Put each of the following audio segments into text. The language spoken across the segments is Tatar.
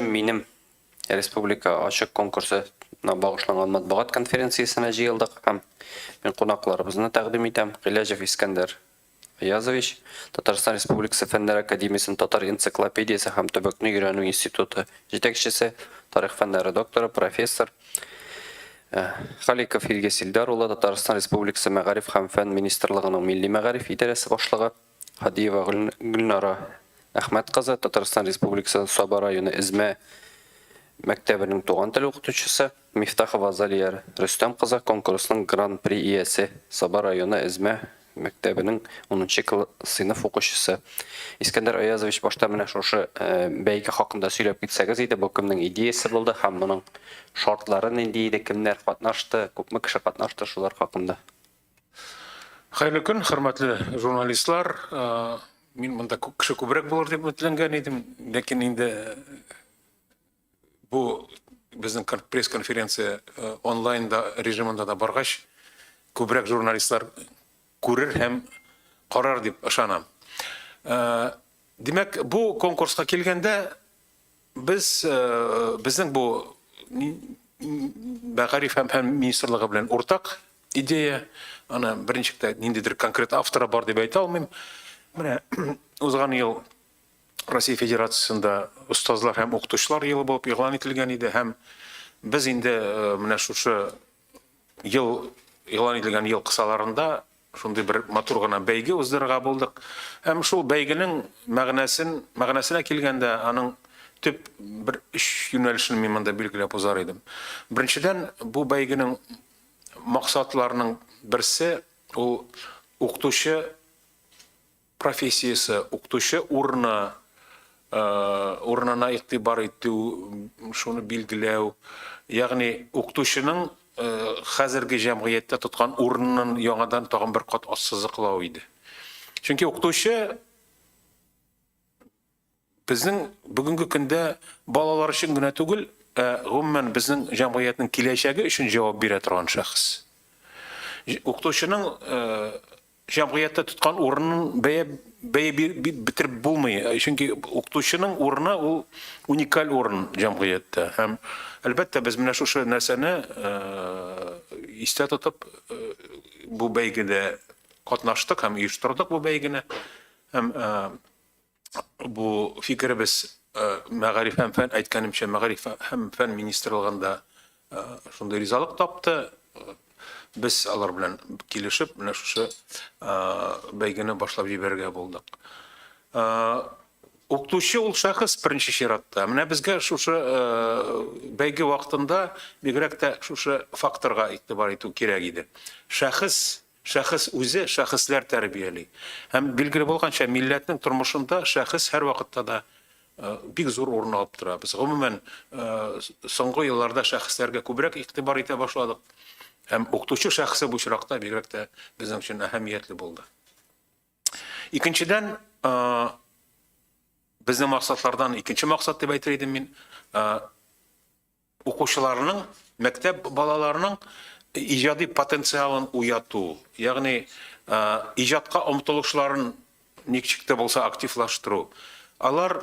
Минем республика ачык конкурсына багышланган матбугат конференциясенә җыелдык һәм мин кунакларыбызны тәкъдим итәм. Гыйләҗев Искәндәр Аязович, Татарстан Республикасы Фәннәр академиясенең Татар энциклопедиясе һәм төбәкне өйрәнү институты җитәкчесе, тарих фәннәре докторы, профессор. Халиков Илгиз Илдар улы, Татарстан Республикасы Мәгариф һәм фән министрлыгының Милли мәгариф идарәсе башлыгы. Һадиева Гөлнара Әхмәт кызы, Татарстан Республикасы Саба районы Эзмә мәктәбенең туган тел укытучысы, Мифтахова Залия Рөстәм кызы, конкурсның Гран-при иясе, Саба районы Эзмә мәктәбенең унынчы сыйныф укучысы. Искәндәр Аязович, башта менә шушы бәйге хакында сөйләп китсәгез иде, бу кемнең идеясе булды һәм моның шартлары нинди иде, кемнәр катнашты, күпме кеше катнашты, шулар хакында. Хәерле көн, хөрмәтле журналистлар. Мин монда кеше күбрәк булыр дип өметләнгән идем, ләкин инде бу безнең пресс-конференция онлайн да режимында да баргач, күбрәк журналистлар күрер һәм карар дип ышанам. Димәк, бу конкурска килгәндә Без безнең бу мәгариф һәм фән министрлыгы белән уртак идея. Аны берничек тә ниндидер конкрет авторы бар дип әйтә алмыйм. Менә узган ел Россия Федерациясендә остазлар һәм укытучылар елы булып игълан ителгән иде һәм без инде менә шушы ел игълан ителгән ел кысаларында шундый бер матур гына бәйге уздырырга булдык. Һәм шул бәйгенең мәгънәсен, мәгънәсенә килгәндә, аның төп бер өч юнәлешен мин монда билгеләп узар идем. Беренчедән, бу бәйгенең максатларының берсе ул укытучы профессиясе, укытучы урыны, урынына игътибар итү, шуны билгеләү, ягъни укытучының хәзерге җәмгыятьтә тоткан урынын яңадан тагын бер кат ассызыклау иде. Чөнки укытучы безнең бүгенге көндә балалар өчен генә түгел, ә гомумән безнең җәмгыятьнең киләчәге өчен җавап бирә торган шәхес. Укытучының җәмгыятьтә тоткан урынын бәя бәя бетереп булмый. Чөнки укытучының урыны ул уникаль урын җәмгыятьтә. Һәм әлбәттә без менә шушы нәрсәне истә тотып бу бәйгедә катнаштык һәм оештырдык бу бәйгене. Һәм бу фикеребез мәгариф һәм фән, әйткәнемчә, мәгариф һәм фән министрлыгында шундый ризалык тапты. Без алар белән килешеп, менә шушы бәйгене башлап җибәрергә булдык. Укытучы ул шәхес беренче чиратта. Менә безгә шушы бәйге вакытында бигрәк тә шушы факторга игътибар итү кирәк иде. Шәхес Шәхес үзе шәхесләр тәрбияли. Һәм, билгеле булганча, милләтнең тормышында шәхес һәрвакытта да бик зур урын алып тора. Без, гомумән, соңгы елларда шәхесләргә күбрәк игътибар итә башладык. Һәм укытучы шәхесе бу очракта бигрәк тә безнең өчен әһәмиятле булды. Икенчедән, безнең максатлардан икенче максат дип әйтер идем мин, укучыларның, мәктәп балаларының иҗади потенциалын уяту, ягъни иҗатка омтылышларын ничек тә булса активлаштыру. Алар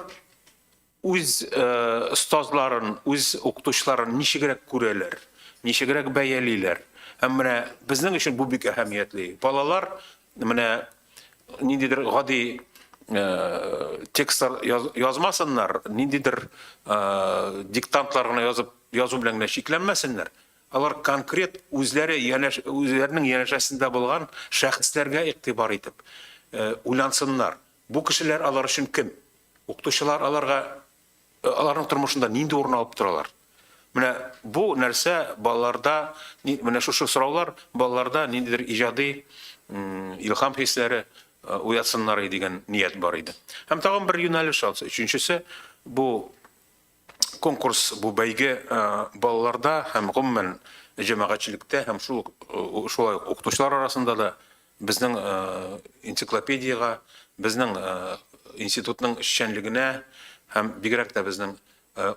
үз остазларын, үз укытучыларын ничегрәк күрәләр, ничегрәк бәялиләр. Һәм менә безнең өчен бу бик әһәмиятле. Балалар менә ниндидер гади текстлар язмасыннар, ниндидер диктантлар гына язып, язу белән генә чикләнмәсеннәр. Алар конкрет үзләре янәш, үзләренең янәшәсендә булган шәхесләргә игътибар итеп, уйлансыннар. Бу кешеләр алар өчен кем? Укытучылар аларга аларның тормышында нинди урын алып торалар? Менә бу нәрсә балаларда, менә шушы сораулар балаларда ниндидер иҗади илһам хисләре уятсыннар иде дигән ният бар иде. Һәм тагын бер юнәлеш алса, өченчесе бу конкурс, бу бәйге балаларда һәм гомумән җәмәгатьчелектә һәм шул шулай ук укытучылар арасында да Безнең энциклопедиягә, безнең институтның эшчәнлегенә һәм бигрәк тә безнең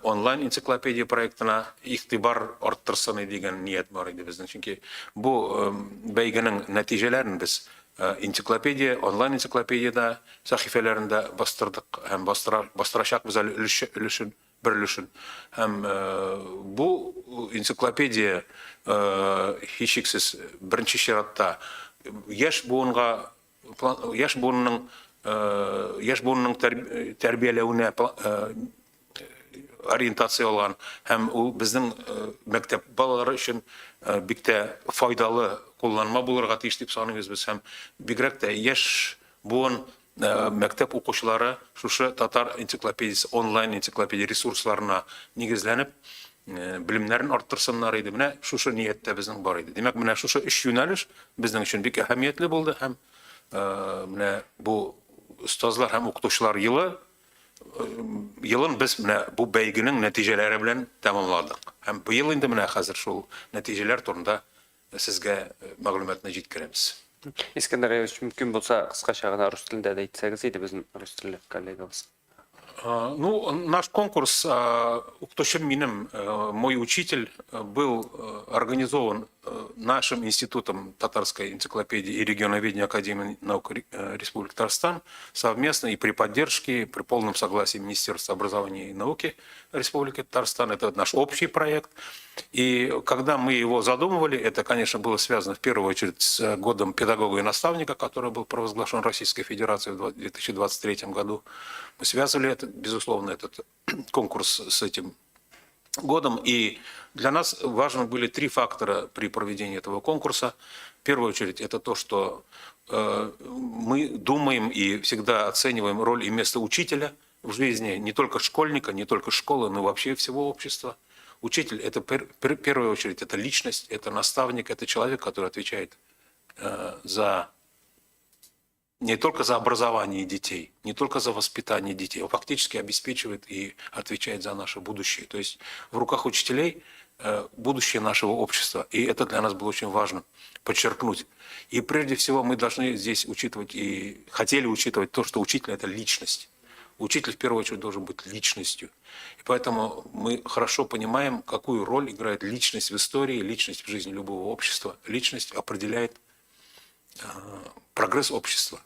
онлайн энциклопедия проектына игътибар арттырсын иде дигән ният бар иде безнең. Чөнки бу бәйгенең нәтиҗәләрен без энциклопедия, онлайн энциклопедиядә сәхифәләрендә бастырдык һәм бастыра, бастырачакбыз әле өлешчә өлешен. Бер өлешен. Һәм бу энциклопедия һичшиксез беренче чиратта яшь буынга яшь буынның тәрбияләвенә ориентация алган һәм ул безнең мәктәп балалары өчен бик тә файдалы кулланма булырга тиеш дип саныйбыз без. Һәм бигрәк тә яшь буын, мәктәп укучылары шушы татар энциклопедиясе, онлайн энциклопедия ресурсларына нигезләнеп белемнәрен арттырсыннар иде. Менә шушы ният тә безнең бар иде. Димәк, менә шушы өч юнәлеш безнең өчен бик әһәмиятле булды һәм менә бу остазлар һәм укытучылар елын без менә бу бәйгенең нәтиҗәләре белән тәмамладык. Һәм быел инде менә хәзер шул нәтиҗәләр турында сезгә мәгълүматны җиткерәбез. Искәндәр Ильич, мөмкин булса, кыскача гына рус телендә дә әйтсәгез иде безнең рус телле коллегабыз. Ну, наш конкурс «Укытучым минем», «Мой учитель» был организован нашим институтом татарской энциклопедии и регионоведения Академии наук Республики Татарстан совместно и при поддержке, при полном согласии Министерства образования и науки Республики Татарстан. Это наш общий проект. И когда мы его задумывали, это, конечно, было связано в первую очередь с годом педагога и наставника, который был провозглашен Российской Федерацией в 2023 году. Мы связывали это, безусловно, этот конкурс с этим годом. И для нас важны были три фактора при проведении этого конкурса. В первую очередь, это то, что мы думаем и всегда оцениваем роль и место учителя в жизни не только школьника, не только школы, но вообще всего общества. Учитель – это в первую очередь это личность, это наставник, это человек, который отвечает за не только за образование детей, не только за воспитание детей, он фактически обеспечивает и отвечает за наше будущее. То есть в руках учителей будущее нашего общества. И это для нас было очень важно подчеркнуть. И прежде всего мы должны здесь учитывать и хотели учитывать то, что учитель – это личность. Учитель в первую очередь должен быть личностью. И поэтому мы хорошо понимаем, какую роль играет личность в истории, личность в жизни любого общества. Личность определяет прогресс общества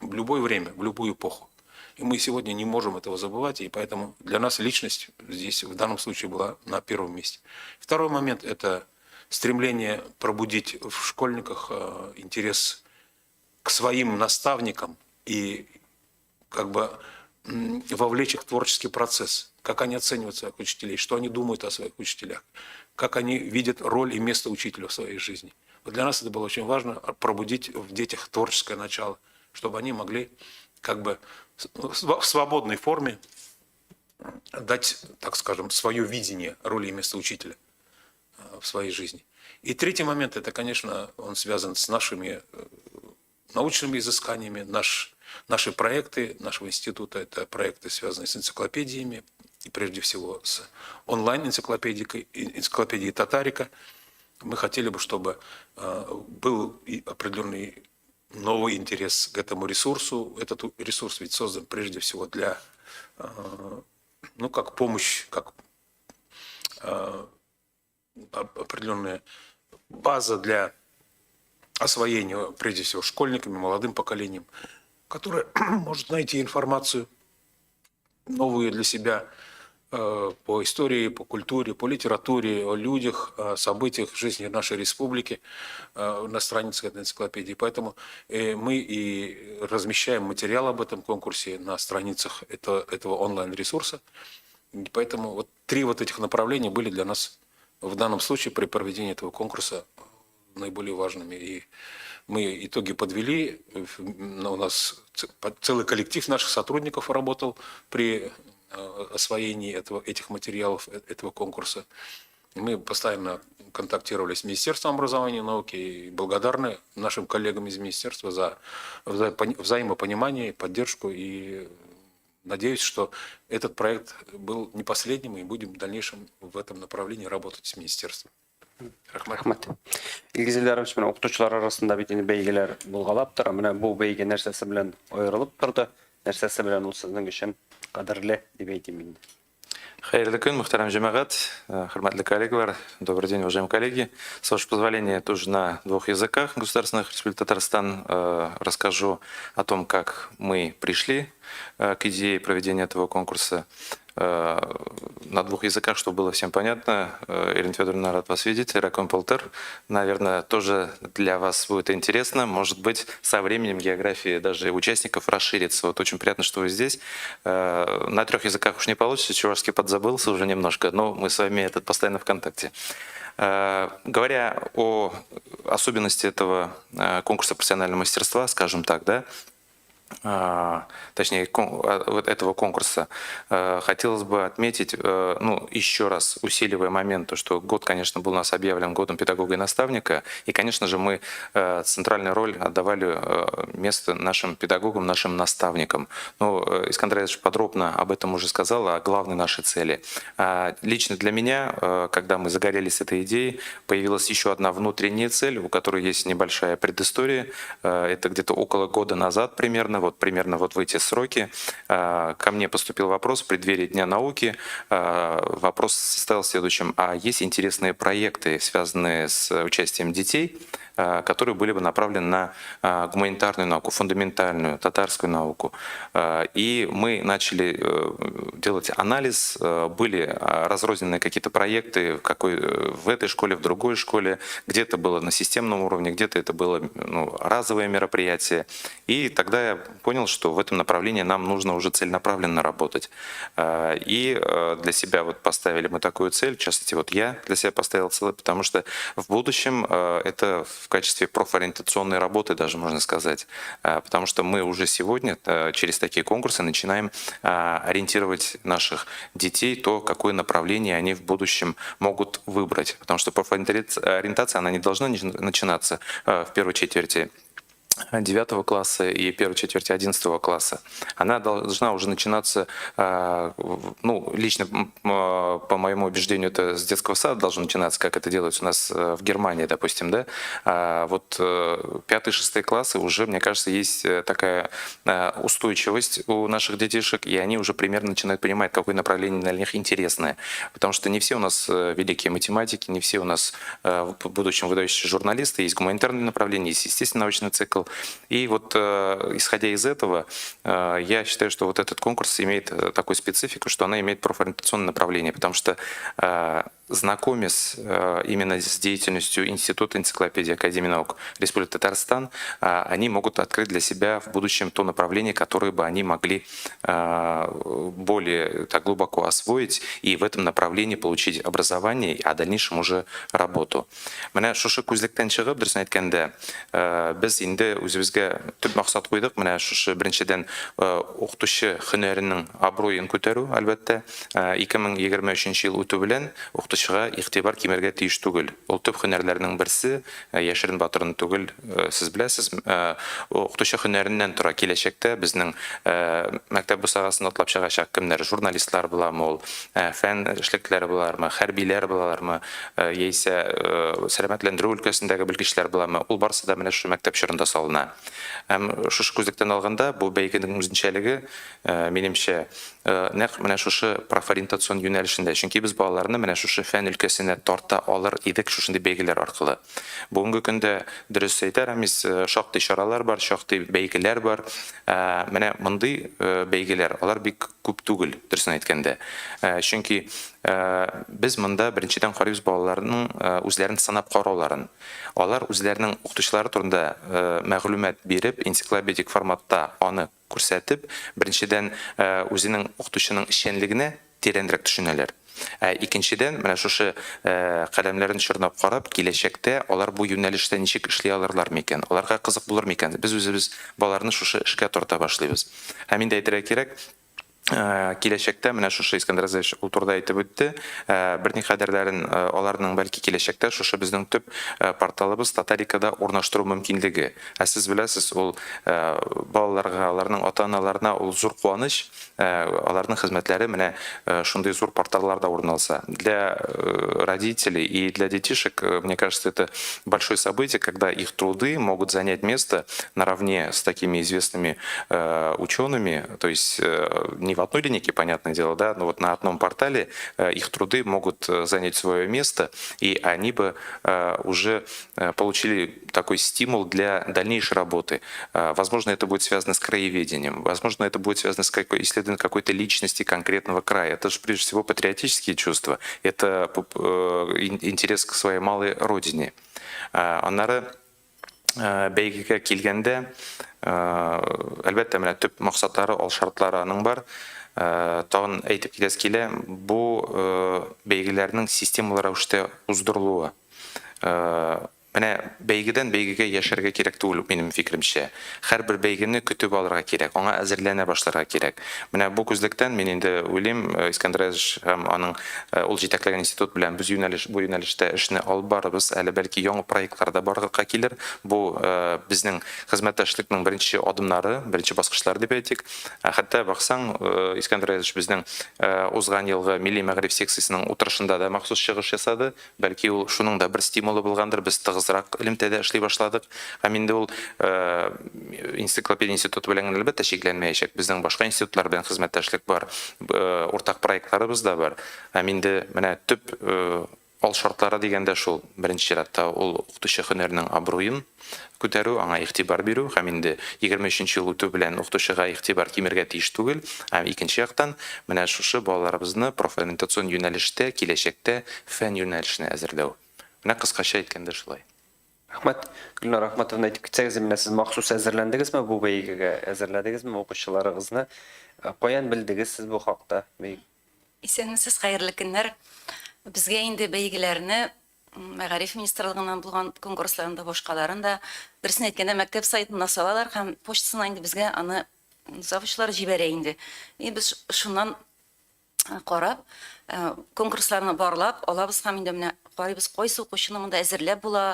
в любое время, в любую эпоху. И мы сегодня не можем этого забывать, и поэтому для нас личность здесь в данном случае была на первом месте. Второй момент – это стремление пробудить в школьниках интерес к своим наставникам и как бы вовлечь их в творческий процесс, как они оценивают своих учителей, что они думают о своих учителях, как они видят роль и место учителя в своей жизни. Вот для нас это было очень важно — пробудить в детях творческое начало, чтобы они могли как бы в свободной форме дать, так скажем, свое видение роли и места учителя в своей жизни. И третий момент, это, конечно, он связан с нашими научными изысканиями. Наши проекты нашего института – это проекты, связанные с энциклопедиями, и прежде всего с онлайн-энциклопедией, энциклопедией «Татарика». Мы хотели бы, чтобы был и определенный новый интерес к этому ресурсу. Этот ресурс ведь создан прежде всего для, ну, как помощь, как определенная база для освоения, прежде всего, школьниками, молодым поколением, которое может найти информацию новую для себя по истории, по культуре, по литературе, о людях, о событиях жизни нашей республики на страницах этой энциклопедии. Поэтому мы и размещаем материал об этом конкурсе на страницах этого онлайн-ресурса. И поэтому вот три вот этих направления были для нас в данном случае при проведении этого конкурса наиболее важными. И мы итоги подвели. У нас целый коллектив наших сотрудников работал при освоении этих материалов, этого конкурса. Мы постоянно контактировали с Министерством образования и науки и благодарны нашим коллегам из министерства за взаимопонимание, поддержку. И надеюсь, что этот проект был не последним, и будем в дальнейшем в этом направлении работать с министерством. Рәхмәт. Рәхмәт. Илгиз Илдарович, менә укытучылар арасында бит инде бәйгеләр булгалап тора. Менә бу бәйге нәрсәсе белән аерылып торды? Нәрсәсе белән ул сезнең өчен кадерле дип әйтим инде? Хәерле көн, мөхтәрәм җәмәгать, хөрмәтле коллегалар, добрый день, уважаемые коллеги. С вашего позволения, тоже на двух языках государственных Республики Татарстан расскажу о том, как мы пришли к идее проведения этого конкурса. На двух языках, чтобы было всем понятно. Ирина Федоровна, рад вас видеть. Ракон Полтер. Наверное, тоже для вас будет интересно. Может быть, со временем география даже участников расширится. Вот очень приятно, что вы здесь. На трех языках уж не получится, чувашский подзабылся уже немножко, но мы с вами этот постоянно в контакте. Говоря о особенности этого конкурса профессионального мастерства, скажем так, да, точнее, вот этого конкурса, хотелось бы отметить, ну, еще раз усиливая момент, то, что год, конечно, был у нас объявлен годом педагога и наставника, и, конечно же, мы центральную роль отдавали место нашим педагогам, нашим наставникам. Ну, Искандер Ильич подробно об этом уже сказал, о главной нашей цели. Лично для меня, когда мы загорелись этой идеей, появилась еще одна внутренняя цель, у которой есть небольшая предыстория. Это где-то около года назад примерно, вот примерно вот в эти сроки, ко мне поступил вопрос в преддверии Дня науки. Вопрос состоял в следующем. А есть интересные проекты, связанные с участием детей, которые были бы направлены на гуманитарную науку, фундаментальную, татарскую науку? И мы начали делать анализ, были разрозненные какие-то проекты в этой школе, в другой школе, где-то было на системном уровне, где-то это было, ну, разовое мероприятие. И тогда я понял, что в этом направлении нам нужно уже целенаправленно работать. И для себя вот поставили мы такую цель, в частности, вот я для себя поставил цель, потому что в будущем это в качестве профориентационной работы даже можно сказать, потому что мы уже сегодня через такие конкурсы начинаем ориентировать наших детей, то, какое направление они в будущем могут выбрать, потому что профориентация, она не должна начинаться в первой четверти 9 класса и первой четверти 11 класса. Она должна уже начинаться, ну, лично по моему убеждению, это с детского сада должно начинаться, как это делается у нас в Германии, допустим, да. А вот 5-6 классы уже, мне кажется, есть такая устойчивость у наших детишек, и они уже примерно начинают понимать, какое направление для них интересное. Потому что не все у нас великие математики, не все у нас в будущем выдающиеся журналисты, есть гуманитарное направление, есть естественно-научный цикл. И вот, исходя из этого, я считаю, что вот этот конкурс имеет такую специфику, что она имеет профориентационное направление, потому что, знакомясь именно с деятельностью Института энциклопедии Академии наук Республики Татарстан, они могут открыть для себя в будущем то направление, которое бы они могли более так глубоко освоить и в этом направлении получить образование, а в дальнейшем уже работу. Менә шушы күзлектән чыгып, дөресен әйткәндә, без инде үзебезгә төп максат куйдык. Менә шушы беренчедән укытучы һөнәренең абруен күтәрү, әлбәттә, 2023 ел үтү белән укытучыга игътибар кимергә тиеш түгел. Ул төп һөнәрләрнең берсе, яшерен батырын түгел, сез беләсез, укытучы һөнәреннән тора киләчәктә безнең мәктәп бусагасын атлап чыгачак кемнәр, журналистлар буламы ул, фән эшлеклеләре булармы, хәрбиләр булалармы, яисә сәламәтләндерү өлкәсендәге белгечләр буламы, ул барысы да менә шушы мәктәп чорында салына. Һәм шушы күзлектән алганда бу бәйгенең үзенчәлеге, минемчә, нәкъ менә шушы профориентацион юнәлешендә, чөнки без балаларны менә шушы фән өлкәсенә тарта алыр идек шушындый бәйгеләр аркылы. Бүгенге көндә дөрес әйтә Рамис, шактый чаралар бар, шактый бәйгеләр бар. Менә мондый бәйгеләр, алар бик күп түгел, дөресен әйткәндә. Чөнки без монда беренчедән карыйбыз балаларның үзләрен сынап карауларын. Алар үзләренең укытучылары турында мәгълүмат биреп, энциклопедик форматта аны күрсәтеп, беренчедән үзенең укытучының эшчәнлегенә тирәнрәк төшенәләр. Икенчедән, менә шушы каләмнәрен чорнап карап, киләчәктә алар бу юнәлештә ничек эшли алырлар микән, аларга кызык булыр микән? Без үзебез балаларны шушы эшкә тарта башлыйбыз. Һәм инде әйтергә кирәк, киләчәктә менә шушы Искәндәр Азаевич ул турыда әйтеп үтте, берникадәрләрен аларның бәлки киләчәктә шушы безнең төп порталыбыз Татарикада урнаштыру мөмкинлеге. Ә сез беләсез, ул балаларга, аларның ата-аналарына ул зур куаныч, аларның хезмәтләре менә шундый зур порталларда урын алса. Для родителей и для детишек, мне кажется, это большое событие, когда их труды могут занять место наравне с такими известными учеными, то есть не не в одной линейке, понятное дело, да, но вот на одном портале их труды могут занять свое место, и они бы уже получили такой стимул для дальнейшей работы. Возможно, это будет связано с краеведением, возможно, это будет связано с исследованием какой-то личности конкретного края. Это же прежде всего патриотические чувства, это интерес к своей малой родине. Аннары бәйгегә килгәндә, әлбәттә, менә төп максатлары, алшартлары аның бар. Тагын әйтеп китәсе килә, бу бәйгеләрнең системалы рәвештә уздырылуы. Менә бәйгедән бәйгегә яшәргә кирәк түгел, минем фикеремчә. Һәрбер бәйгене көтеп алырга кирәк, аңа әзерләнә башларга кирәк. Менә бу күзлектән мин инде уйлыйм, Искәндәр Азизович һәм аның ул җитәкләгән институт белән без юнәлеш, бу юнәлештә эшне алып барырбыз. Әле бәлки яңа проектлар да барлыкка килер. Бу безнең хезмәттәшлекнең беренче адымнары, беренче баскычлары дип әйтик. Хәтта баксаң, Искәндәр Азизович безнең узган елгы милли мәгариф секциясенең утырышында да махсус чыгыш ясады. Бәлки ул шуның да бер стимулы булгандыр, без тыгызрак элемтәдә эшли башладык. Һәм инде ул энциклопедия институты белән генә әлбәттә чикләнмәячәк. Безнең башка институтлар белән хезмәттәшлек бар, уртак проектларыбыз да бар. Һәм инде менә төп ал шартлары дигәндә шул, беренче чиратта ул укытучы һөнәренең абруен күтәрү, аңа игътибар бирү һәм инде 23 нче ел үтү белән укытучыга игътибар кимергә тиеш түгел. Һәм икенче яктан, менә шушы балаларыбызны профориентацион юнәлештә киләчәктә фән юнәлешенә әзерләү. Менә кыскача әйткәндә шулай. Рәхмәт. Гөлнара Әхмәтовна, әйтеп китсәгез, менә сез махсус әзерләндегезме бу бәйгегә? Әзерләдегезме укучыларыгызны? Каян белдегез сез бу хакта? Исәнмесез, хәерле көннәр. Безгә инде бәйгеләрне Мәгариф министрлыгыннан булган конкурсларын да, башкаларын да, дөресен әйткәндә, мәктәп сайтына салалар һәм почтасына инде безгә аны завучлар җибәрә инде. И без шуннан карап, конкурсларны барлап алабыз һәм инде менә карыйбыз, кайсы укучыны монда әзерләп була,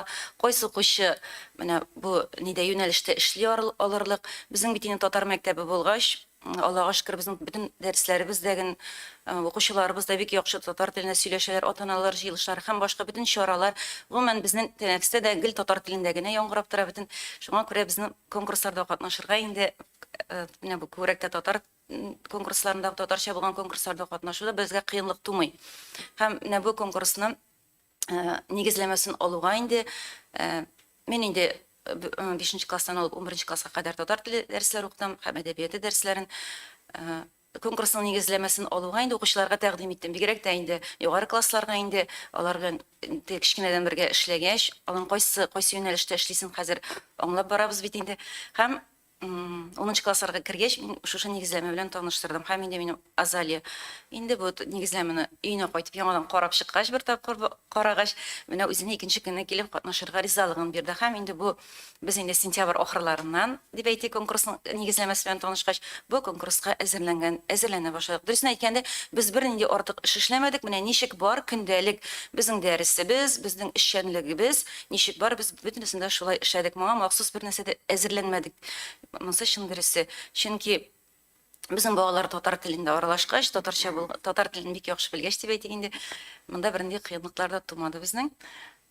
кайсы укучы менә бу нидә юнәлештә эшли алырлык. Безнең бит инде татар мәктәбе булгач, Аллага шөкер, безнең бөтен дәресләребез дә ген, укучыларыбыз да бик яхшы татар телендә сөйләшәләр, ата-аналар җыелышлары һәм башка бөтен чаралар, гомумән, безнең тәнәфестә дә гел татар телендә генә яңгырап тора бөтен. Шуңа күрә безнең конкурсларда катнашырга инде менә бу күбрәк тә татар конкурсларында, татарча булган конкурсларда катнашуда безгә кыенлык тумый. Һәм менә бу конкурсны нигезләмәсен алуга инде мин инде бишенче класстан алып унберенче класска кадәр татар теле дәресләре укытам һәм әдәбияты дәресләрен. Конкурсның нигезләмәсен алуга инде укучыларга тәкъдим иттем. Бигрәк тә инде югары классларга инде алар белән кечкенәдән бергә эшләгәч, аларның кайсы кайсы юнәлештә эшлисен хәзер аңлап барабыз бит инде. Һәм унынчы классларга кергәч, мин шушы нигезләмә белән таныштырдым. Һәм инде минем Азалия инде бу нигезләмәне өенә кайтып яңадан карап чыккач, бер тапкыр карагач, менә үзенә икенче көнне килеп катнашырга ризалыгын бирде. Һәм инде бу без инде сентябрь ахырларыннан, дип әйтик, конкурсның нигезләмәсе белән танышкач, бу конкурска әзерләнгән, әзерләнә башладык. Дөресен әйткәндә, без бернинди артык эш эшләмәдек. Менә ничек бар көндәлек безнең дәресебез, безнең эшчәнлегебез, Ничек бар, без бөтенесен дә шулай эшләдек. Моңа махсус бер нәрсә дә әзерләнмәдек. Монысы чын дөресе. Чөнки безнең балалар татар телендә аралашкач, татарча бул, татар телен бик яхшы белгәч дип әйтик инде, монда бернинди кыенлыклар да тумады безнең.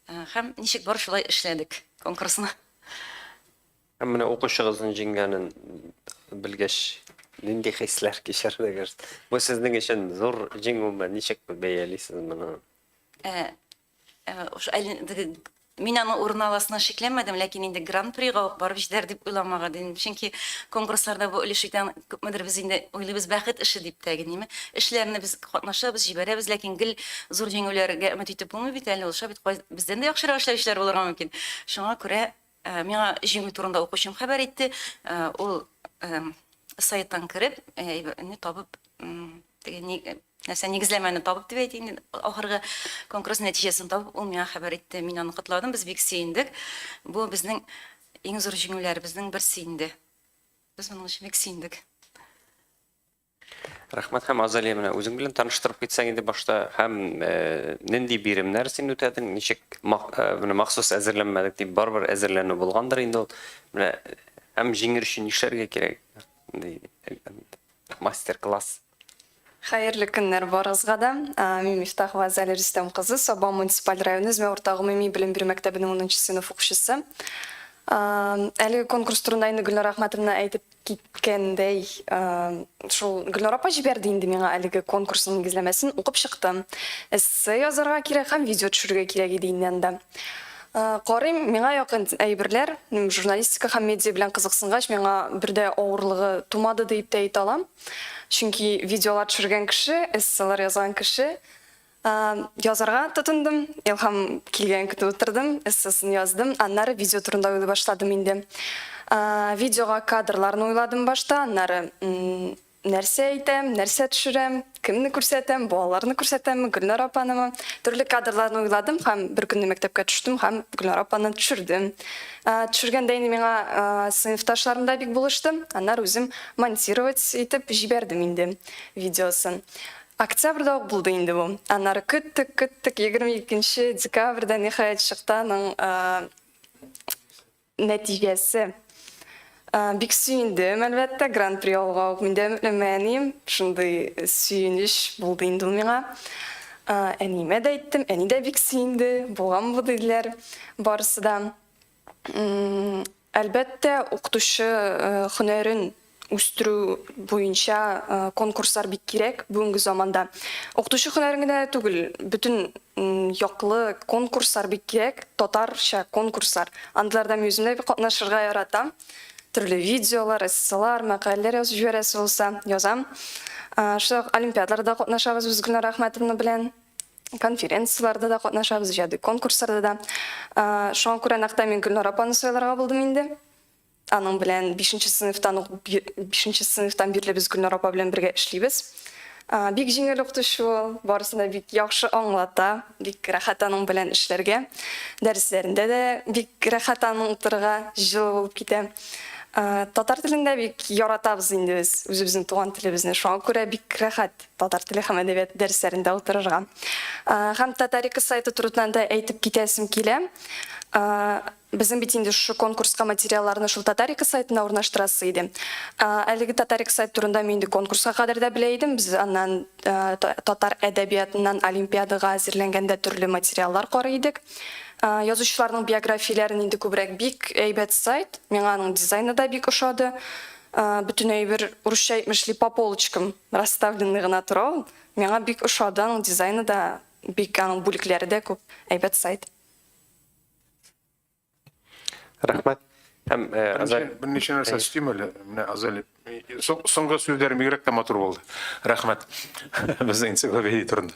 Э, һәм ничек бар шулай эшләдек конкурсны. Һәм менә укучыгызның җиңгәнен белгәч, нинди хисләр кичердегез? Бу сезнең өчен зур җиңүме? Ничек бәялисез моны? Э, Мин аны урын аласына шикләнмәдем, ләкин инде гран-прига ук барып җитәр дип уйламаган идем. Чөнки конкурсларда бу өлеш итән күпмедер без инде уйлыйбыз бәхет эше дип тә генеме. Эшләрне без катнашабыз, җибәрәбез, ләкин гел зур җиңүләргә өмет итеп булмый бит әле ул. Шулай бит бездән дә яхшырак эшләүчеләр булырга мөмкин. Шуңа күрә миңа җиңү турында укучым хәбәр итте. Ул сайттан кереп, әйберне табып, теге нәрсә нигезләмәне табып дип әйтик инде, ахыргы конкурс нәтиҗәсен табып, ул миңа хәбәр итте. Мин аны котладым, без бик сөендек. Бу безнең иң зур җиңүләребезнең берсе инде. Без моның өчен бик сөендек. Рәхмәт һәм Азалия менә үзең белән таныштырып китсәң инде башта һәм э, нинди биремнәр син үтәдең, ничек э, менә махсус әзерләнмәдек дип барыбер әзерләнү булгандыр инде ул. Менә һәм җиңер өчен нишләргә кирәк? Мастер-класс. Хәерле көннәр барыгызга да. Мин Мифтахова Азалия Рөстәм кызы, Саба муниципаль районы Эзмә урта гомуми белем бирү мәктәбенең унынчы сыйныф укучысы. Әлеге конкурс турында инде Гөлнара Әхмәтовна әйтеп Киткәндәй, шул Гөлнар апа җибәрде инде миңа әлеге конкурсның нигезләмәсен, укып чыктым. Эссе язарга кирәк һәм видео төшерергә кирәк иде инде анда. Карыйм, миңа якын әйберләр, журналистика һәм медиа белән кызыксынгач, миңа бер дә авырлыгы тумады диеп тә әйтә алам. Чөнки видеолар төшергән кеше, эсселар язган кеше. Язарга тотындым, илһам килгән көтеп утырдым, эссесын яздым, аннары видео турында уйлый башладым инде. Видеога кадрларны уйладым башта, аннары нәрсә әйтәм, нәрсә төшерәм, кемне күрсәтәм, балаларны күрсәтәмме, Гөлнар апанымы? Төрле кадрларны уйладым һәм бер көнне мәктәпкә төштем һәм Гөлнар апаны төшердем. Төшергәндә инде миңа сыйныфташларым да бик булышты. Аннары үзем монтировать итеп җибәрдем инде видеосын. Октябрьдә ук булды инде бу. Аннары көттек, көттек, 22 нче декабрьдә, ниһаять, чыкты аның нәтиҗәсе. Бик сөендем, әлбәттә, гран-при алуга ук мин дә өметләнмәгән идем. Шундый сөенеч булды инде ул миңа. Әниемә дә әйттем, әни дә бик сөенде, булган бу, диделәр барысы да. Әлбәттә, укытучы һөнәрен үстерү буенча конкурслар бик кирәк бүгенге заманда. Укытучы һөнәрен генә дә түгел, бөтен яклы конкурслар бик кирәк, татарча конкурслар. Андыйларда мин үзем дә бик катнашырга яратам. Төрле видеолар, эсселар, мәкаләләр язып җибәрәсе булса, язам. Шулай ук олимпиадаларда катнашабыз без Гөлнара Әхмәтовна белән. Конференцияләрдә дә катнашабыз, иҗади конкурсларда да. Шуңа күрә нәкъ тә мин Гөлнар апаны сайларга булдым инде. Аның белән бишенче сыйныфтан ук, бишенче сыйныфтан бирле без Гөлнар апа белән бергә эшлибез. Бик җиңел укытучы ул, барысын да бик яхшы аңлата, бик рәхәт аның белән эшләргә. Дәресләрендә дә бик рәхәт аның утырырга, җылы булып китә. Татар телен дә бик яратабыз инде без, үзебезнең туган телебезне. Шуңа күрә бик рәхәт татар теле һәм әдәбияты дәресләрендә утырырга. Һәм Татарика сайты турыдан да әйтеп китәсем килә. Безнең бит инде шушы конкурска материалларны шул Татарика сайтына урнаштырасы иде. Әлеге Татарика сайт турында мин инде конкурска кадәр дә белә идем. Без аннан татар әдәбиятыннан олимпиадага әзерләнгәндә төрле материаллар карый идек. Язучыларның биографияләрен инде күбрәк бик әйбәт сайт. Миңа аның дизайны да бик ошады. Бөтен әйбер урысча әйтмешли по полочкам расставленный гына тора ул. Миңа бик ошады, аның дизайны да бик, аның бүлекләре дә күп. Әйбәт сайт. Рәхмәт. Һәм э, Азаль берничә нәрсә өстим әле. Менә Азаль соңгы сүзләре бигрәк тә матур булды. Рәхмәт. Безнең энциклопедия турында.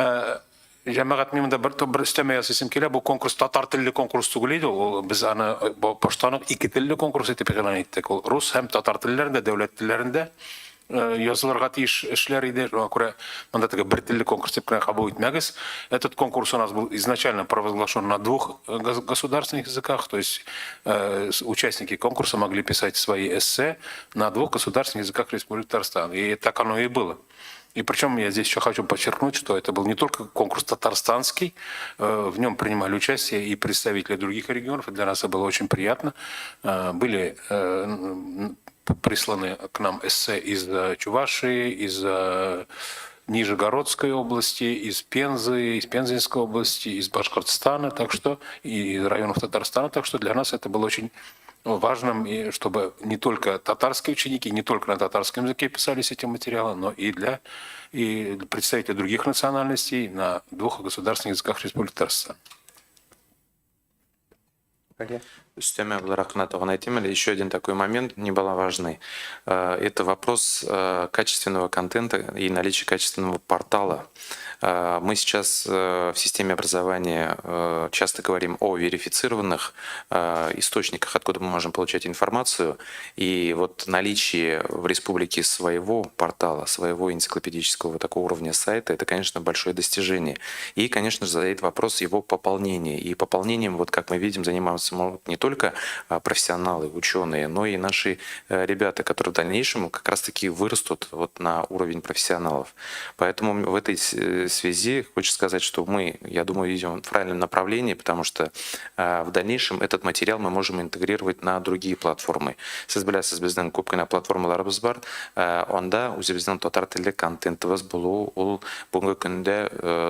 Э, җәмәгать, мин монда бер бер өстәмә ясыйсым килә. Бу конкурс татар телле конкурс түгел иде ул. Без аны э, баштан ук ике телле конкурс итеп игълан иттек. Ул рус һәм татар телләрендә, дәүләт телләрендә Э, язылырга тиеш эшләр иде. Шуңа күрә монда теге бер телле конкурс дип кенә кабул итмәгез. Этот конкурс у нас был изначально провозглашен на двух э, государственных языках, то есть э, участники конкурса могли писать свои эссе на двух государственных языках Республики Татарстан. И так оно и было. И причем я здесь еще хочу подчеркнуть, что это был не только конкурс татарстанский, в нем принимали участие и представители других регионов, и для нас это было очень приятно. Были присланы к нам эссе из Чувашии, из Нижегородской области, из Пензы, из Пензенской области, из Башкортостана, так что и из районов Татарстана, так что для нас это было очень важным, и чтобы не только татарские ученики, не только на татарском языке писались эти материалы, но и для и представителей других национальностей на двух государственных языках Республики Татарстан. Өстәмә буларак кына тагын әйтим әле, еще один такой момент немаловажный. Э, это вопрос э, качественного контента и наличия качественного портала. Э, мы сейчас в системе образования часто говорим о верифицированных источниках, откуда мы можем получать информацию. И вот наличие в республике своего портала, своего энциклопедического такого уровня сайта, это, конечно, большое достижение. И, конечно же, задает вопрос его пополнения. И пополнением, вот как мы видим, занимаются могут не только а, профессионалы, ученые, но и наши э, ребята, которые в дальнейшем как раз-таки вырастут вот на уровень профессионалов. Поэтому в этой э, связи хочется сказать, что мы, я думаю, идем в правильном направлении, потому что э, в дальнейшем этот материал мы можем интегрировать на другие платформы. Сез беләсез, безнең күп кенә платформаларыбыз бар. Анда үзебезнең татар телле контентыбыз булу ул бүгенге көндә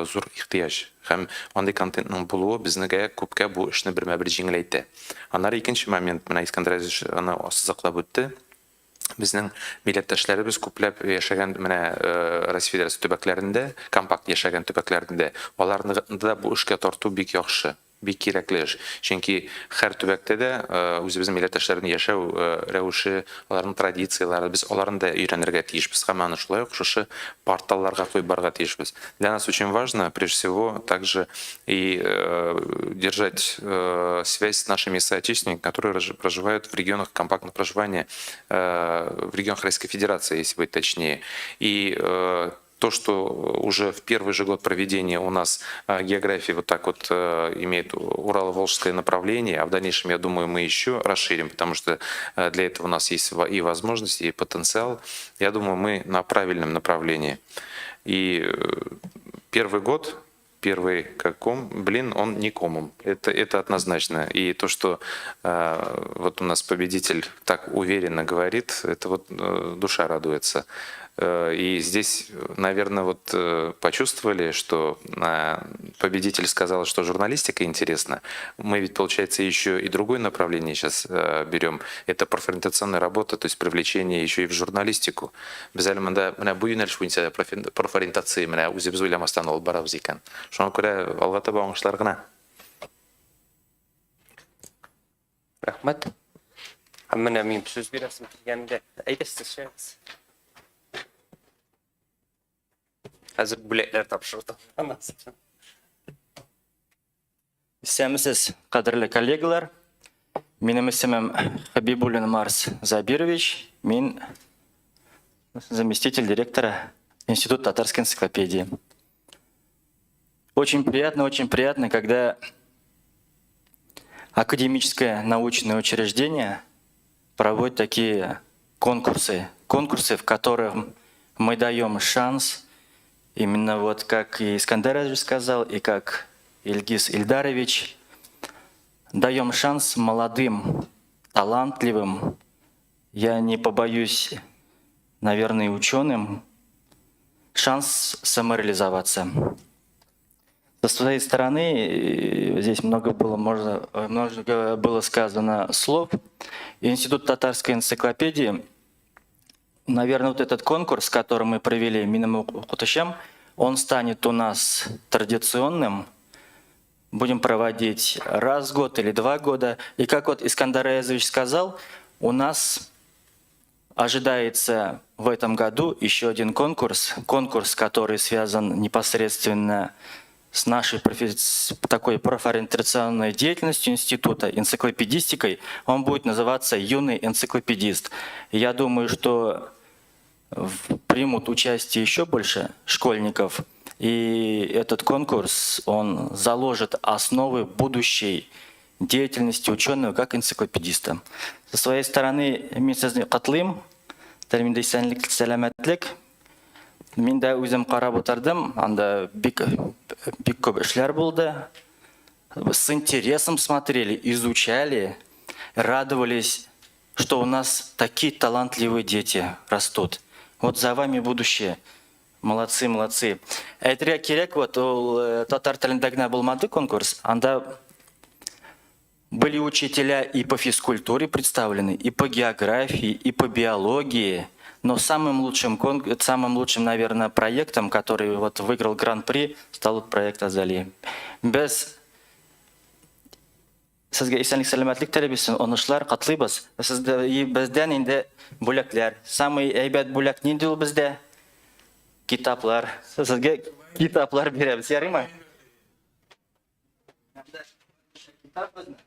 зур ихтыяҗ. Һәм андый контентның булуы безнегә күпкә бу эшне бермә-бер җиңеләйтә. Аннары икенче момент, менә Искәндәр Азизович аны ассызыклап үтте. Безнең милләттәшләребез күпләп яшәгән менә Россия Федерациясе төбәкләрендә, компакт яшәгән төбәкләрендә, аларны да бу эшкә тарту бик яхшы, бик кирәкле эш. Чөнки һәр төбәктә дә үзебезнең милләттәшләрнең яшәү рәвеше, аларның традицияләре, без аларны да өйрәнергә тиешбез һәм аны шулай ук шушы порталларга куеп барырга тиешбез. Для нас очень важно, прежде всего, также и держать связь с нашими соотечественниками, которые проживают в регионах компактного проживания, в регионах Российской Федерации, если быть точнее. И то, что уже в первый же год проведения у нас география вот так вот имеет Урало-Волжское направление, а в дальнейшем, я думаю, мы еще расширим, потому что для этого у нас есть и возможности, и потенциал. Я думаю, мы на правильном направлении. И первый год, первый как ком, блин, он не комом. Это однозначно. И то, что вот у нас победитель так уверенно говорит, это вот душа радуется. И здесь, наверное, вот почувствовали, что победитель сказал, что журналистика интересна. Мы ведь, получается, еще и другое направление сейчас берем. Это профориентационная работа, то есть привлечение еще и в журналистику. Без әле монда менә бу юнәлеш буенча профориентация менә үзебез уйламастан алып барабыз икән. Шуңа күрә алга таба уңышлар гына. Рәхмәт. Һәм менә мин сүз бирәсем килгәндә, әйдә сез чыгыгыз. Хәзер бүләкләр тапшырды. Исәнмесез, кадерле коллегалар. Минем исемем Хабибуллин Марс Забирович. Мин заместитель директора Института татарской энциклопедии. Очень приятно, когда академическое научное учреждение проводит такие конкурсы. Конкурсы, в которых мы даем шанс, именно вот как и Искандер Азович сказал, и как Ильгиз Ильдарович, даем шанс молодым, талантливым, я не побоюсь, наверное, ученым, шанс самореализоваться. Со своей стороны, здесь много было, можно, много было сказано слов. Институт татарской энциклопедии, наверное, вот этот конкурс, который мы провели Минем укытучым, он станет у нас традиционным. Будем проводить раз в год или 2 года. И как вот Искандар Аязович сказал, у нас ожидается в этом году еще один конкурс. Конкурс, который связан непосредственно с нашей такой профориентационной деятельностью института, энциклопедистикой. Он будет называться «Юный энциклопедист». Я думаю, что примут участие еще больше школьников, и этот конкурс, он заложит основы будущей деятельности ученого как энциклопедиста. Со своей стороны, мин сезне котлыйм, телим исәнлек, сәламәтлек. Мин дә үзем карап утырдым, анда бик, бик күп эшләр булды. С интересом смотрели, изучали, радовались, что у нас такие талантливые дети растут. Вот за вами будущее. Молодцы, молодцы. Әйтергә кирәк, вот ул татар телендә генә булмады конкурс. Анда были учителя и по физкультуре представлены, и по географии, и по биологии. Но самым лучшим, наверное, проектом, который вот выиграл гран-при, стал вот проект Азалии. Без сезгә исәнлек сәламәтлек телибез, уңышлар котлыйбыз. Сездә и бездән инде бүләкләр. Самый әйбәт бүләк нинди ул бездә? Китаплар. Сезгә китаплар бирәбез. Ярыймы? Китап безнең.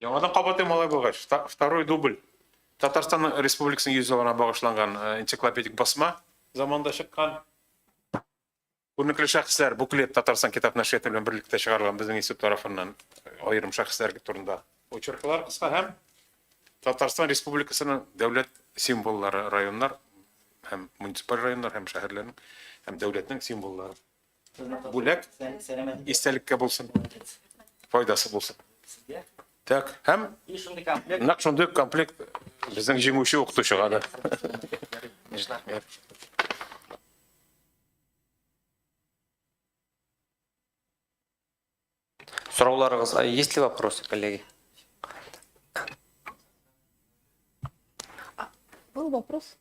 Яңадан кабатлыйм алай булгач. Второй дубль. Татарстан Республикасының 100 елына багышланган энциклопедик басма заманда чыккан. Күренекле шәхесләр буклет Татарстан китап нәшрияты белән берлектә чыгарылган безнең институт тарафыннан аерым шәхесләр турында очерклар кыска һәм Татарстан Республикасының дәүләт символлары, районнар. һәм муниципаль районнар, һәм шәһәрләрнең, һәм дәүләтнең символлары. Бүләк истәлеккә булсын, файдасы булсын. Так, һәм нәкъ шундый комплект безнең җиңүче укытучыга да. Сорауларыгыз, а есть ли вопросы, коллеги? Был вопрос?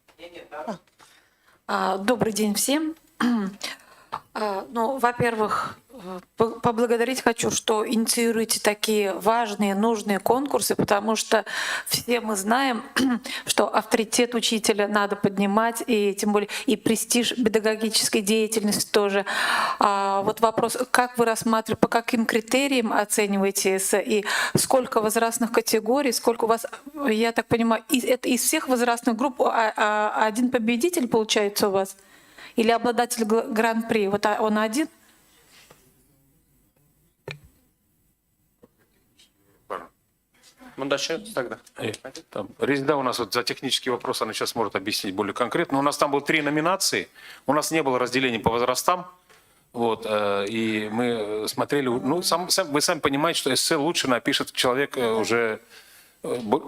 Добрый день всем. Ну, во-первых, поблагодарить хочу, что инициируете такие важные, нужные конкурсы, потому что все мы знаем, что авторитет учителя надо поднимать, и тем более и престиж педагогической деятельности тоже. Вот вопрос, как вы рассматриваете, по каким критериям оцениваете эссе, и сколько возрастных категорий, сколько у вас, я так понимаю, это из всех возрастных групп один победитель получается у вас? Или обладатель гран-при? Вот он один? Монда тогда. Там, Резида у нас вот за технический вопрос, она сейчас может объяснить более конкретно. У нас там было три номинации, у нас не было разделения по возрастам. Вот, и мы смотрели, ну, вы сами понимаете, что эссе лучше напишет человек уже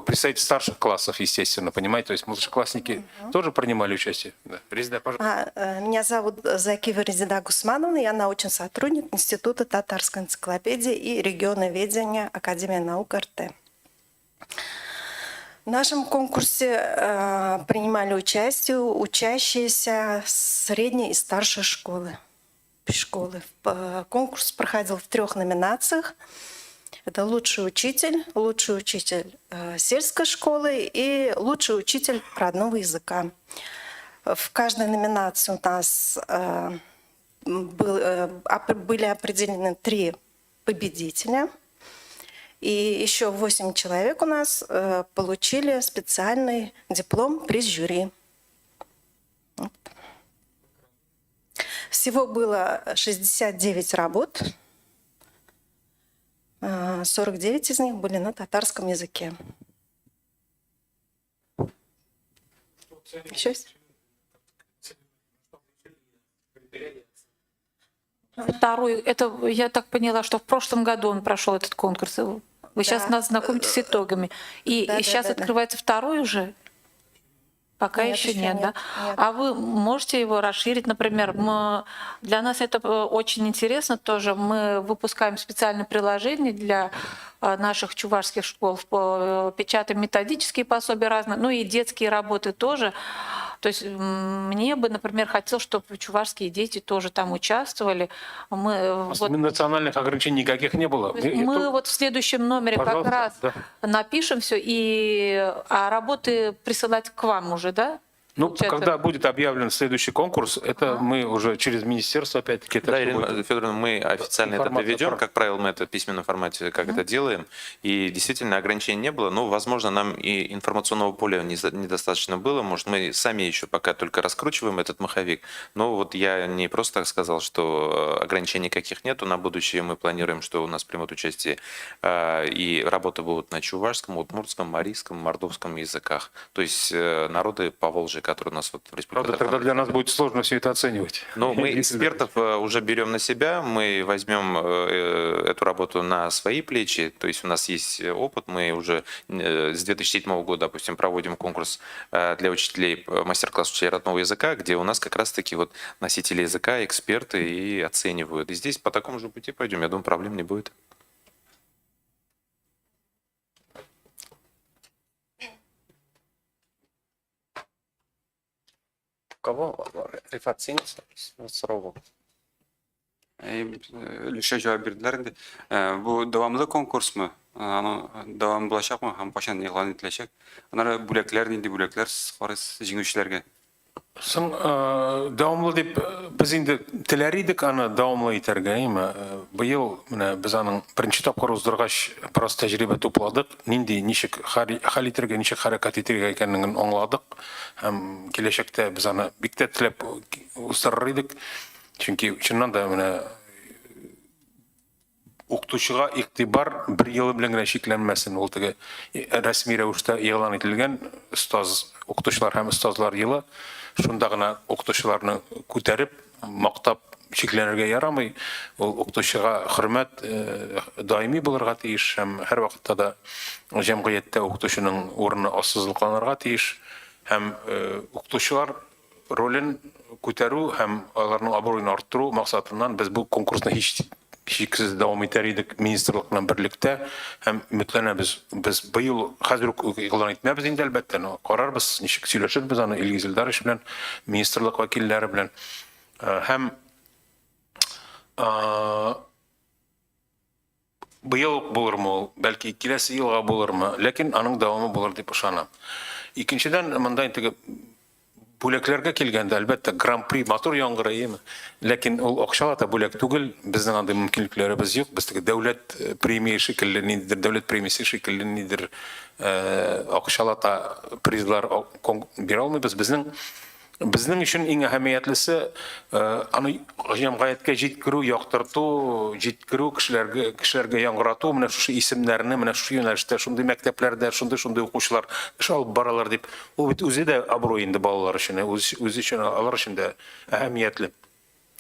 представитель старших классов, естественно, понимаете, то есть младшеклассники тоже принимали участие. Да. Резида, пожалуйста. Меня зовут Закиева Резида Гусмановна, я научный сотрудник Института татарской энциклопедии и регионоведения Академии наук РТ. В нашем конкурсе принимали участие учащиеся средней и старшей школы. Конкурс проходил в трех номинациях. Это лучший учитель, лучший учитель сельской школы и лучший учитель родного языка. В каждой номинации у нас были определены 3 победителя. И еще 8 человек у нас получили специальный диплом приз жюри. Вот. Всего было 69 работ. 49 из них были на татарском языке. Еще есть? Второй, это, я так поняла, что в прошлом году он прошел этот конкурс. Вы сейчас нас знакомите с итогами. И сейчас открывается второй уже? Пока Нет, еще еще нет, да? нет, нет. А вы можете его расширить, например, для нас это очень интересно тоже. Мы выпускаем специальное приложение для наших чувашских школ, печатаем методические пособия разные, ну и детские работы тоже. То есть мне бы, например, хотелось, чтобы чувашские дети тоже там участвовали. У нас национальных ограничений никаких не было. То есть мы вот в следующем номере как Пожалуйста, раз да. напишем все, а работы присылать к вам уже, да? Ну, Получается. когда будет объявлен следующий конкурс, это мы уже через министерство опять-таки... это Да, всё Ирина будет. Федоровна, мы официально это Информация доведем. про- Как правило, мы это в письменном формате как это делаем. И действительно ограничений не было. Но, возможно, нам и информационного поля недостаточно было. Может, мы сами еще пока только раскручиваем этот маховик. Но вот я не просто так сказал, что ограничений никаких нету. На будущее мы планируем, что у нас примут участие и работы будут на чувашском, удмуртском, марийском, мордовском языках. То есть народы Поволжья, которые у нас вот в Республике Правда, Татарстан тогда для нас будет сложно все это оценивать. Но мы Если экспертов уже берем на себя, мы возьмем эту работу на свои плечи, то есть у нас есть опыт, мы уже с 2007 года, допустим, проводим конкурс для учителей, мастер-класс учителей родного языка, где у нас как раз-таки носители языка, эксперты и оценивают. И здесь по такому же пути пойдем, я думаю, проблем не будет. У кого? Рифат, син сорау. Өлешчә җавап бирделәр инде. Бу дәвамлы конкурсмы? Аның дәвамы булачакмы һәм кайчан игълан ителәчәк? Аннары бүләкләр, нинди бүләкләр сез карыйсыз җиңүчеләргә? Соң дәвамлы дип без инде теләр идек аны дәвамлы итәргә, әйме? Быел менә без аның беренче тапкыр уздыргач бераз тәҗрибә тупладык, нинди, ничек хәл итәргә, ничек хәрәкәт итәргә икәнлеген аңладык һәм киләчәктә без аны бик тә теләп уздырыр идек. Чөнки чыннан да менә Укытучыга игътибар бер елы белән генә чикләнмәсен, ул теге рәсми рәвештә игълан ителгән остаз, укытучылар һәм остазлар елы, шунда гына укытучыларны күтәреп, мактап чикләнергә ярамый. Ул укытучыга хөрмәт даими булырга тиеш һәм һәрвакытта да җәмгыятьтә укытучының урыны ассызыкланырга тиеш һәм укытучылар ролен күтәрү һәм аларның абруен арттыру максатыннан без бу конкурсны һич шиксез дәвам итәр идек министрлык белән берлектә һәм өметләнәбез. Без быел хәзер үк игълан итмәбез инде, әлбәттә, но карарбыз, ничек сөйләшербез аны Илгиз Илдарович белән, министрлык вәкилләре белән. Һәм Быел ук булырмы ул, бәлки киләсе елга булырмы, ләкин аның дәвамы булыр дип ышанам. Икенчедән, монда инде теге бүләкләргә килгәндә, әлбәттә, гран-при матур яңгырый, әйеме? Ләкин ул акчалата бүләк түгел, безнең андый мөмкинлекләребез юк. Без теге дәүләт э, премия шикелле, ниндидер дәүләт премиясе шикелле ниндидер э, акчалата призлар бирә алмыйбыз. Безнең Безнең өчен иң әһәмиятлесе аны җәмгыятькә җиткерү, яктырту, җиткерү, кешеләргә кешеләргә яңгырату, менә шушы исемнәрне, менә шушы юнәлештә, шундый мәктәпләрдә, шундый-шундый укучылар эш алып баралар дип. Ул бит үзе дә абруй инде балалар өчен, үз үзе өчен, алар өчен дә әһәмиятле.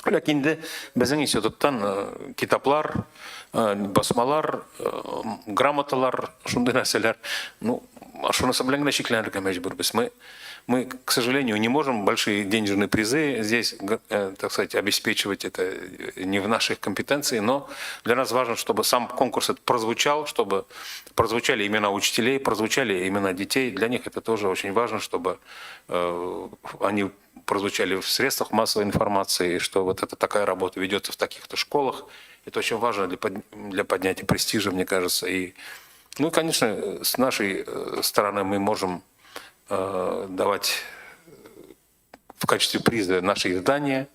Ләкин инде безнең институттан китаплар, басмалар, грамоталар, шундый нәрсәләр, ну, шунысы белән генә чикләнергә мәҗбүрбез. Мы, мы, к сожалению, не можем большие денежные призы здесь, так сказать, обеспечивать, это не в наших компетенциях, но для нас важно, чтобы сам конкурс этот прозвучал, чтобы прозвучали имена учителей, прозвучали имена детей. Для них это тоже очень важно, чтобы они прозвучали в средствах массовой информации, что вот это такая работа ведется в таких-то школах. Это очень важно для, для поднятия престижа, мне кажется. И, ну, конечно, с нашей стороны мы можем давать в качестве приза наши издания,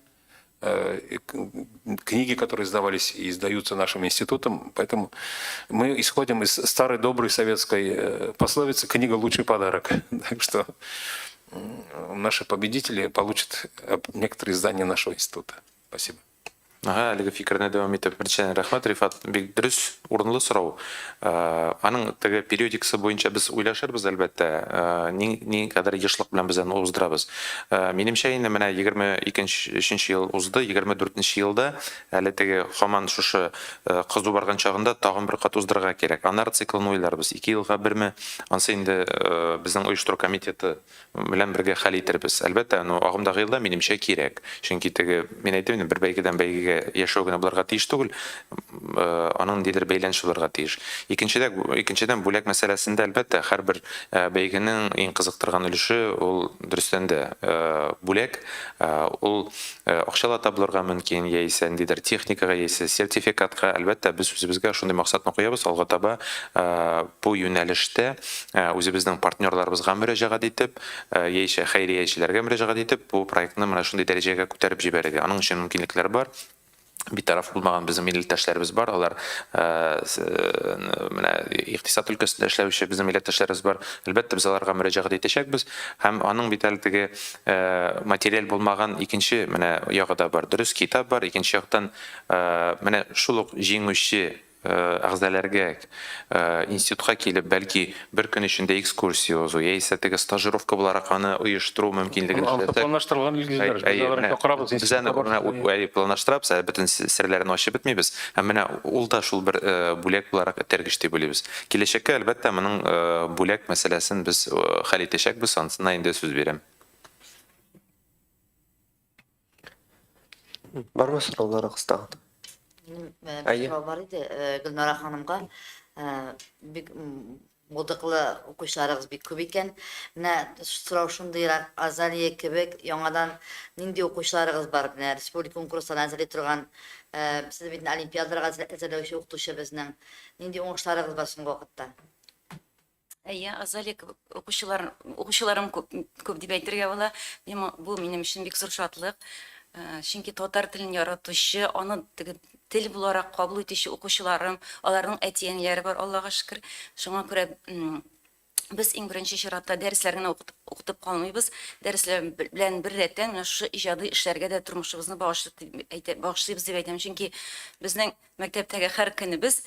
книги, которые издавались и издаются нашим институтом. Поэтому мы исходим из старой доброй советской пословицы «Книга – лучший подарок». Так что наши победители получат некоторые издания нашего института. Спасибо. Ага, әлеге фикерне дәвам итеп, беренчедән, рәхмәт, Рифат, бик дөрес, урынлы сорау. Аның теге периодикасы буенча без уйлашырбыз, әлбәттә, ни, ни кадәр ешлык белән без аны уздырабыз. Минемчә инде менә 22 өченче ел узды, 24 нче елда әле теге һаман шушы кызу барган чагында тагын бер кат уздырырга кирәк. Аннары циклын уйларбыз, ике елга берме, ансы инде безнең оештыру комитеты белән бергә хәл итербез. Әлбәттә, ну, агымдагы елда, минемчә, кирәк. Чөнки теге, мин әйтәм инде, бер бәйгедән бәйгегә яшәү генә булырга тиеш түгел, аның ниндидер бәйләнеше булырга тиеш. Икенчедә, икенчедән, бүләк мәсьәләсендә, әлбәттә, һәрбер бәйгенең иң кызыктырган өлеше ул, дөрестән дә, бүләк. Ул акчалата булырга мөмкин, яисә ниндидер техникага, яисә сертификатка. Әлбәттә, без үзебезгә шундый максатны куябыз, алга таба бу юнәлештә үзебезнең партнерларыбызга мөрәҗәгать итеп, яисә хәйриячеләргә мөрәҗәгать итеп, бу проектны менә шундый дәрәҗәгә күтәреп җибәрергә. Аның өчен мөмкинлекләр бар. Битараф булмаган безнең милләттәшләребез бар, алар менә икътисад өлкәсендә эшләүче безнең милләттәшләребез бар. Әлбәттә, без аларга мөрәҗәгать итәчәкбез. Һәм аның бит әле теге материаль булмаган икенче менә ягы да бар. Дөрес, китап бар, икенче яктан менә шул ук җиңүче әгъзаләргә институтка килеп, бәлки бер көн эчендә экскурсия узу, яисә теге стажировка буларак аны оештыру мөмкинлеген Аны эшләсәк. планлаштырылган илгизләр, без аларны чакырабыз, Без аны институтка менә барып. планлаштырабыз, әле бөтен серләрен ачып бетмибез. Һәм менә ул да шул бер бүләк буларак этәргеч дип уйлыйбыз. Киләчәккә, әлбәттә, моның бүләк мәсьәләсен без хәл итәчәкбез, анысына инде сүз бирәм. Бармы сорауларыгыз тагын? Минем бер сорау бар иде Гөлнара ханымга. Бик булдыклы укучыларыгыз бик күп икән. Менә сорау шундыйрак, Азалия кебек яңадан нинди укучыларыгыз бар? Менә республика конкурсларына әзерли торган, сез бит олимпиадаларга әзерләүче укытучы безнең. Нинди уңышларыгыз бар соңгы вакытта? Әйе, Азалия кебек укучылар, укучыларым күп, күп дип әйтергә була. Мин, бу минем өчен бик зур шатлык. Э, чөнки татар телен яратучы, аны теге тел буларак кабул итүче укучыларым, аларның әти-әниләре бар, Аллага шөкер. Шуңа күрә Без иң беренче чиратта дәресләр генә укытып, укытып калмыйбыз. Дәресләр белән беррәттән менә шушы иҗади эшләргә дә тормышыбызны багышлык дип әйтә, багышлыйбыз дип әйтәм. Чөнки безнең мәктәптәге һәр көнебез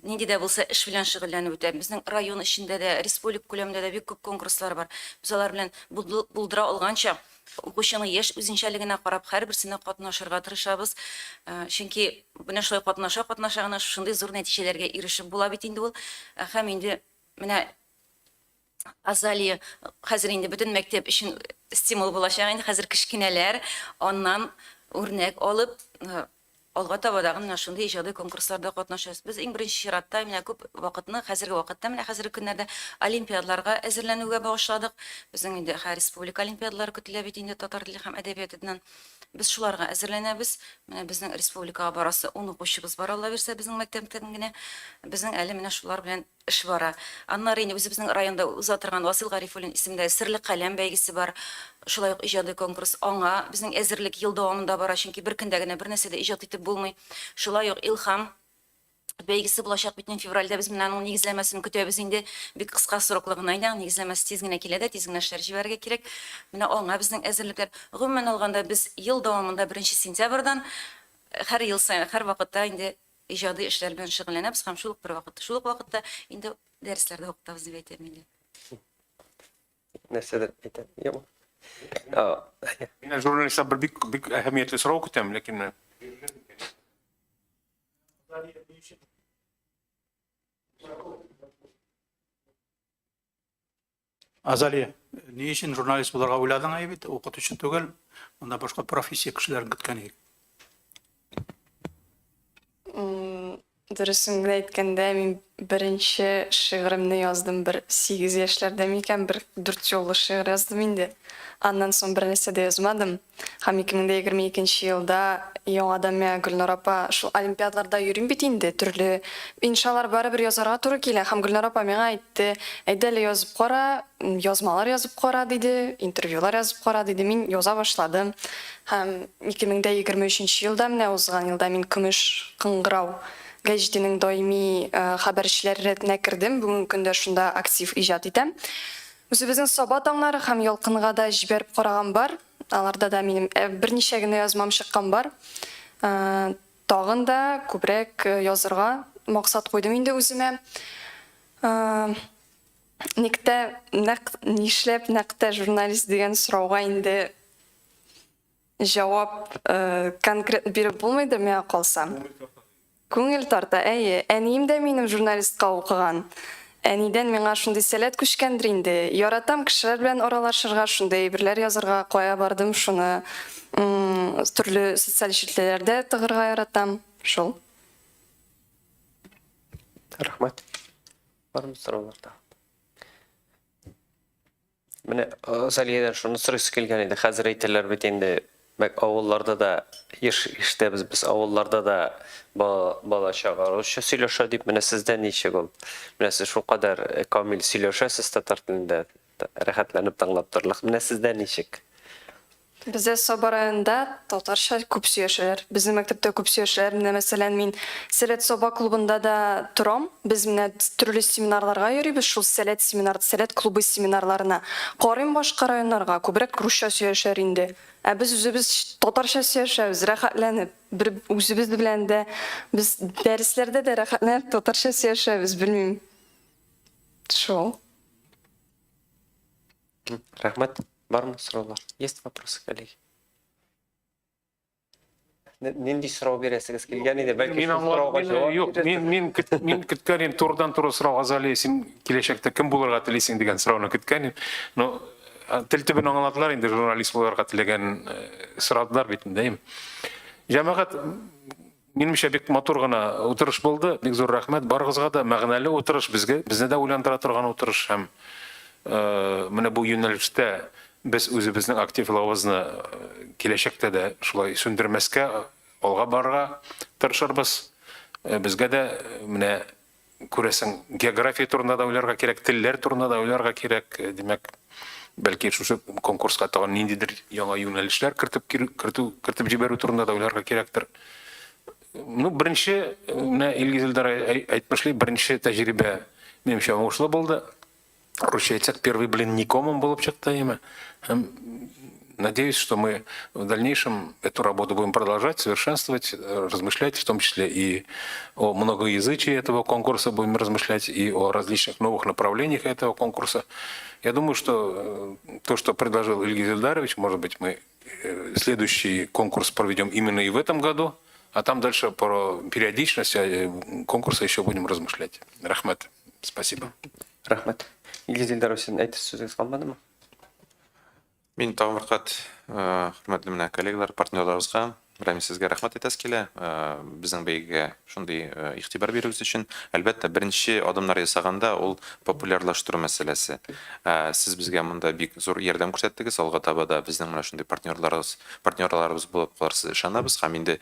нинди дә булса эш белән шөгыльләнеп үтә. Безнең район эчендә дә, республика күләмендә дә бик күп конкурслар бар. Без алар белән булдыра алганча укучының яшь үзенчәлегенә карап һәрберсенә катнашырга тырышабыз. Чөнки менә шулай катнаша-катнаша гына шушындый зур нәтиҗәләргә ирешеп була бит инде ул. Һәм инде менә Азалия хәзер инде бөтен мәктәп өчен стимул булачак инде. Хәзер кечкенәләр аннан үрнәк алып, алга таба дагы менә шундый иҗади конкурсларда катнашабыз. Без иң беренче чиратта менә күп вакытны хәзерге вакытта, менә хәзерге көннәрдә олимпиадаларга әзерләнүгә багышладык. Безнең инде һәр республика олимпиадалары көтелә бит инде татар теле һәм әдәбиятыннан. Без шуларга әзерләнәбез. Менә безнең республикага барасы 10 укучыбыз бар, Алла бирсә, безнең мәктәптән генә. Безнең әле менә шулар белән эш бара. Аннары инде үзебезнең районда уза торган Васил Гарифуллин исемендәге Серле каләм бәйгесе бар. Шулай ук иҗади конкурс. Аңа безнең әзерлек ел дәвамында бара, чөнки бер көндә генә бер нәрсә дә иҗат итеп булмый. Шулай ук Илһам бәйгесе булачак бит инде февральдә. Без менә аның нигезләмәсен көтәбез инде. Бик кыска сроклы гына инде аның нигезләмәсе тиз генә килә дә, тиз генә эшләр җибәрергә кирәк. Менә аңа безнең әзерлекләр. Гомумән алганда, без ел дәвамында беренче сентябрьдән һәр ел саен, һәр вакытта инде иҗади эшләр белән шөгыльләнәбез һәм шул ук бер вакытта, шул ук вакытта инде дәресләрдә укытабыз дип әйтәм инде. Нәрсәдер әйтәм, юкмы? Мин журналистлар бер бик бик әһәмиятле сорау көтәм, ләкин менә Азалия, ни өчен журналист булырга уйладың әй бит, укытучы түгел, монда башка профессия кешеләрен көткән идек. Дөресен генә әйткәндә, мин беренче шигыремне яздым бер 8 яшьләрдә микән, бер дүрт юллы шигырь яздым инде. Аннан соң бернәрсә дә язмадым. Һәм 2022 елда яңадан миңа Гөлнар апа, шул олимпиадаларда йөрим бит инде, төрле иншалар барыбер язарга туры килә. Һәм Гөлнар апа миңа әйтте, әйдә әле язып кара, язмалар язып кара, диде, интервьюлар язып кара, диде. Мин яза башладым. Һәм 2023 елда, менә узган елда мин Көмеш кыңгырау гәҗитенең даими хәбәрчеләре рәтенә кердем. Бүгенге көндә шунда актив иҗат итәм. Үзебезнең Саба таңнары һәм Ялкынга да җибәреп караган бар. Аларда да минем берничә генә язмам чыккан бар. Тагын да күбрәк язырга максат куйдым инде үземә. Ник тә, нәкъ нишләп нәкъ тә журналист дигән сорауга инде Җавап конкрет биреп булмыйдыр миңа калса. Күңел тарта, әйе. Әнием дә минем журналистка укыган. Әнидән миңа шундый сәләт күчкәндер инде. Яратам кешеләр белән аралашырга, шундый әйберләр язырга, кая бардым, шуны төрле социаль челтәрләрдә тыгырга яратам. Шул. Рәхмәт. Бармы сораулар тагын? Менә Залиядән шуны сорыйсы килгән иде. Хәзер әйтәләр бит инде, бәк авылларда да еш ишетәбез без авылларда да бала чага русча сөйләшә дип. Менә сездә ничек ул? Менә сез шулкадәр камил сөйләшәсез татар телендә, рәхәтләнеп тыңлап торырлык. Менә сездә ничек? Бездә Саба районында татарча күп сөйләшәләр. Безнең мәктәптә күп сөйләшәләр. Менә, мәсәлән, мин Сәләт Саба клубында да торам. Без менә төрле семинарларга йөрибез, шул Сәләт семинар, Сәләт клубы семинарларына. Карыйм башка районнарга, күбрәк русча сөйләшәләр инде. Ә без үзебез татарча сөйләшәбез, рәхәтләнеп. Бер үзебез белән дә, без дәресләрдә дә рәхәтләнеп татарча сөйләшәбез, белмим. Шул. Рәхмәт. Бармы сораулар? Есть вопросы, коллеги? Нинди сорау бирәсегез килгән иде? Бәлки мин аңладым. Юк, мин мин мин көткән идем турыдан-туры сорау Азалия, син киләчәктә кем булырга телисең дигән сорауны көткән идем. Но тел төбен аңладылар инде журналист булырга теләгән э, сорадылар бит инде. Җәмәгать Минемчә, бик матур гына утырыш булды. Бик зур рәхмәт барыгызга да. Мәгънәле утырыш, безгә, безне дә уйландыра торган утырыш һәм менә бу юнәлештә без үзебезнең активлыгыбызны киләчәктә дә шулай сүндермәскә, алга барырга тырышырбыз. Безгә дә менә Күрәсең, география турында да уйларга кирәк, телләр турында да уйларга кирәк. Э, димәк, бәлки шушы конкурска тагын ниндидер яңа юнәлешләр кертеп кертү кертеп җибәрү турында да уйларга кирәктер. Ну, беренче, менә Илгиз Илдар әйтмешли, беренче тәҗрибә минемчә уңышлы булды. Русча әйтсәк, первый блин не комом булып чыкты, әйеме? Һәм надеюсь, что мы в дальнейшем эту работу будем продолжать, совершенствовать, размышлять, в том числе и о многоязычии этого конкурса будем размышлять, и о различных новых направлениях этого конкурса. Я думаю, что то, что предложил Ильгиз Ильдарович, может быть, мы следующий конкурс проведем именно и в этом году, а там дальше про периодичность конкурса еще будем размышлять. Рәхмәт. Спасибо. Рәхмәт. Илгиз Илдарович, сезнең әйтер сүзегез калмадымы? Мин тагын бер кат, хөрмәтле менә коллегалар, партнерларыбызга, Рамис, сезгә рәхмәт әйтәсе килә. Безнең бәйгегә шундый игътибар бирүегез өчен. Әлбәттә, беренче адымнар ясаганда ул популярлаштыру мәсьәләсе. Сез безгә монда бик зур ярдәм күрсәттегез. Алга таба да безнең менә шундый партнерларыбыз, партнерларыбыз булып калырсыз ышанабыз. Һәм инде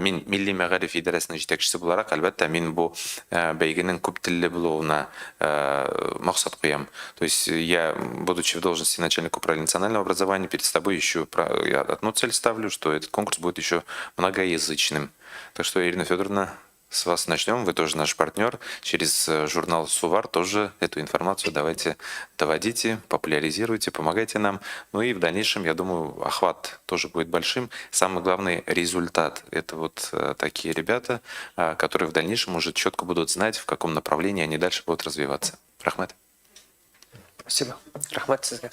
мин Милли мәгариф идарәсенең җитәкчесе буларак, әлбәттә, мин бу бәйгенең күп телле булуына максат куям. То есть я, будучи в должности начальника управления национального образования, перед собой еще я одну цель ставлю, что этот конкурс будет еще многоязычным. Так что, Ирина Федоровна, с вас начнем. Вы тоже наш партнер. Через журнал «Сувар» тоже эту информацию давайте доводите, популяризируйте, помогайте нам. Ну и в дальнейшем, я думаю, охват тоже будет большим. Самый главный результат – это вот такие ребята, которые в дальнейшем уже четко будут знать, в каком направлении они дальше будут развиваться. Рәхмәт. Спасибо. Рәхмәт сезгә.